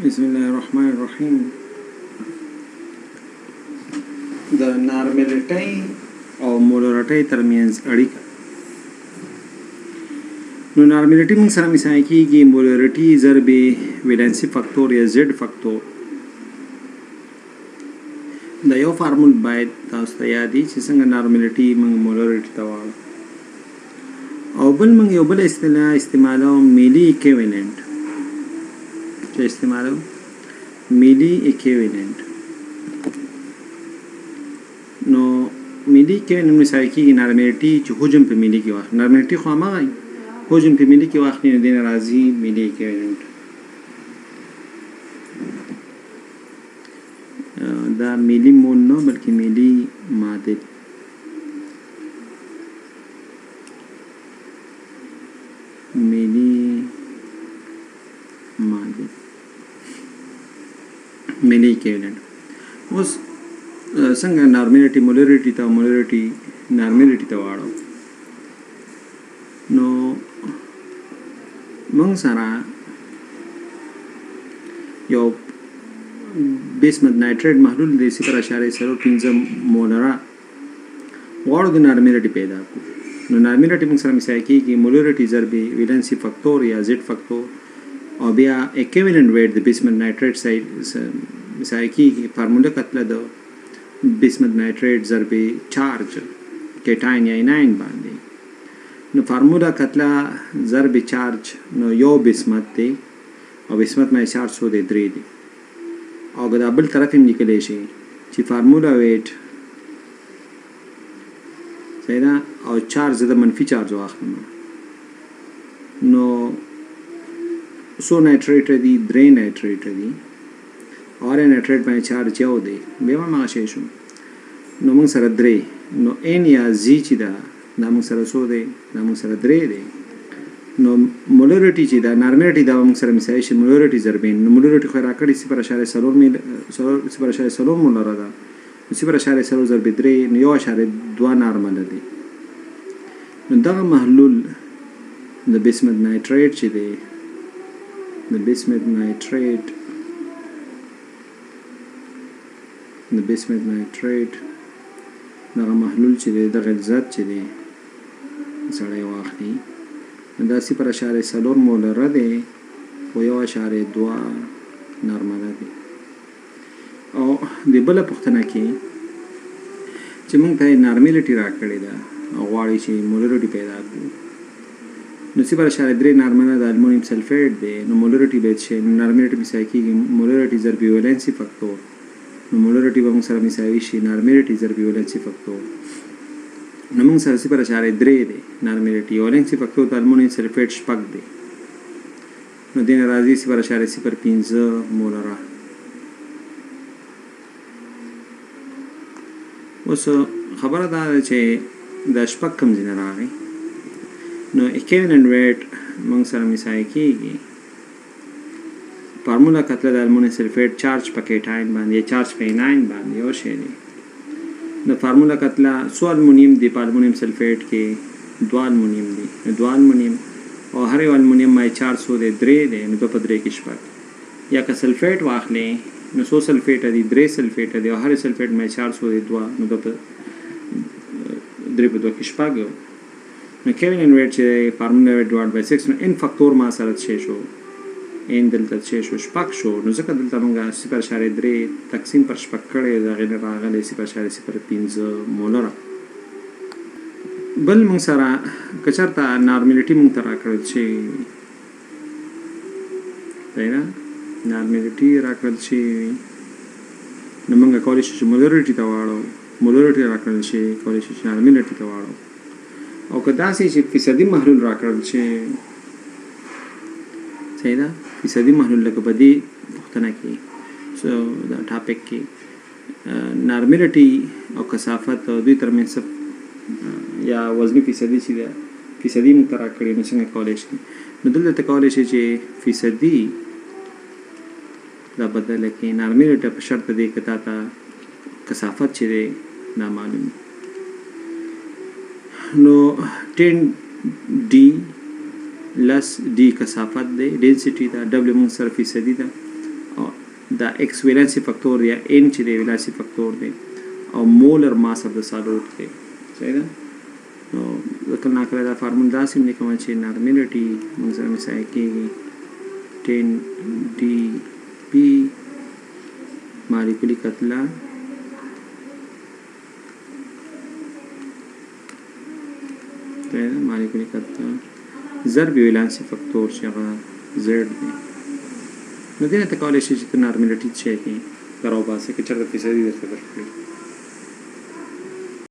بسم الله الرحمن الرحیم. د نارملټۍ او مولرټۍ ترمنځ اړیکه. نو نارملټي موږ سره مثال کیږي مولرټي ضرب ویلنسي فاکتور یا زیډ فاکتور. دا یو فارمول باید تاسو ته یاد وي چې څنګه نارملټي موږ مولرټي ته واړو. او بل موږ یو بل اصطلاح استعمالو، ملي ایکویلنټ چې استعمالو، ملي ایکویلنټ. نو ملي ایکویلنټ مثال کیږي نارملټي چې حجم په ملي کې واخلي. نارملټي خو هماغه حجم په ملي کې واخلي، نو دې نه راځي ملي ایکویلنټ. دا ملي مول نه بلکې ملي معادل، ملي معادل، ملي ایکویلنټ. اوس څنګه نارملټي مولریټي ته، مولریټي نارملټي ته واړو؟ نو موږ سره یو بیسمت نایټریټ محلول دی، 0.45 مولره. غواړو د نارملټي پیدا کړو. نو نارملټي موږ سره مثال کیږي مولریټي ضرب ویلنسي فاکتور یا زیډ فاکتور، او بیا ایکویلنټ ویټ د بیسمت نایټریټ سایډ مثال کیږي فارموله کتله د بیسمت نایټریټ ضرب چارج کیټاین یا اناین باندې. نو فارموله کتله ضرب چارج، نو یو بیسمت دی او بیسمت مې چارج څو دی؟ 3 دی. او که دا بل طرف هم لیکلی شي چې فارموله ویټ، صحیح ده، او چارج زه د منفي چارج واخلم، نو څو نایټریټ دي؟ 3 نایټریټ دي او هر نایټریټ باندې چارج یو دی، بیا هم هغه شی شو. نو موږ سره 3، نو ان یا زی چې ده دا موږ سره څو دی؟ دا موږ سره 3 دی. نو مولریټي چې ده، نارملټي دا موږ سره مثال شي مولریټي ضرب ان. نو مولریټي خو راکړي 0.4 میل، 0.4 مولره ده، نو 0.4 ضرب 3، نو 1.2 نارمل دی. نو دغه محلول د بیسمت نایټریټ چې دی، د بیسمت نایټریټ، د بیسمت نایټریټ دغه محلول چې دی، دغه غلظت چې دی سړی واخلي، نو دا 0.4 مولره دی خو 1.2 نارمله دی. او د بله پوښتنه کې چې موږ ته یې نارملټي راکړې ده او غواړي چې مولرټي پیدا کړو، نو 0.3 نارمله د المونیم سلفیټ دی، نو مولرټي باید شي. نو نارملټي مساوي کېږي مولرټي ضرب ویلنسي فاکتور. نو مولرټي به موږ سره مساوي شي نارملټي ضرب ویلنسي فاکتور. نو موږ سره 0.3 دی نارملټي، ویلنسي فاکتور د المونیم سلفیټ 6 دی، نو دې نه راځي 0.05 مولره. اوس خبره دا ده چې دا 6 کوم ځای نه راغی؟ نو ایکویلنټ ویټ موږ سره مساوي کېږي فارموله کتله د المونیم سلفیټ چارج په کیټاین باندې یا چارج په اناین باندې یو شی دی. نو فارموله کتله څو المونیم دی په المونیم سلفیټ کې؟ 2 المونیم دی، نو 2 المونیم او هر یو المونیم باندې چارج څو دی؟ 3 دی، نو 2 په 3 کې 6. یا که سلفیټ واخلې نو څو سلفیټ دي؟ 3 سلفیټ دي او هر سلفیټ باندې چارج څو دی؟ 2، نو 2 په 3 په 2 کې 6. نو کیوینن ویټ چې فارموله ویټ ډیوایډ بای 6، نو ان فاکتور ما سره څه شو؟ ان دلته څه شو؟ 6 شو. نو ځکه دلته موږ 0.3 تقسیم پر 6 کړی، د هغې نه راغلی 0.05 مولره. بل موږ سره که چېرته نارملټي موږ ته راکړل شي، صحیح ده، نارملټي راکړل شي، نو موږ کولی شو چې مولرټي ته واړو. مولرټي راکړل شي کولی شو چې نارملټي ته واړو. او که داسې چې فیصدي محلول راکړل شي، صحیح ده، فیصدي محلول لکه په دې پوښتنه کې دا ټاپک کې نارملټي او کثافت دوی ترمنځ څه یا وزني فیصدي چې ده، فیصدي موږ ته راکړې، نو څنګه کولی شي؟ نو دلته ته کولی شي چې فیصدي دا بدله کړي نارملټي په شرط دی که تا ته کثافت چې دی دا معلوم. نو 10 ډي لس ډي کثافت دی، ډینسټي ده، ډبلیو موږ سره فیصدي ده دا ایکس ویلانسي فاکتور یا ان چې دی ویلانسي فاکتور دی او مولر ماس اف د سالوټ دی. صحیح ده. نو زه کله ناکله دا فارمول داسې هم لیکم چې نارملټي موږ سره مساوي کېږي 10 ډي پي مالیکولي کتله مالیکولي کتله ضرب ویلانسي فاکتور چې هغه زیډ دی. نو دې نه ته کولی شې چې ته نارملټي څه شی کې راوباسې که چېرته فیصدي درته درکړي.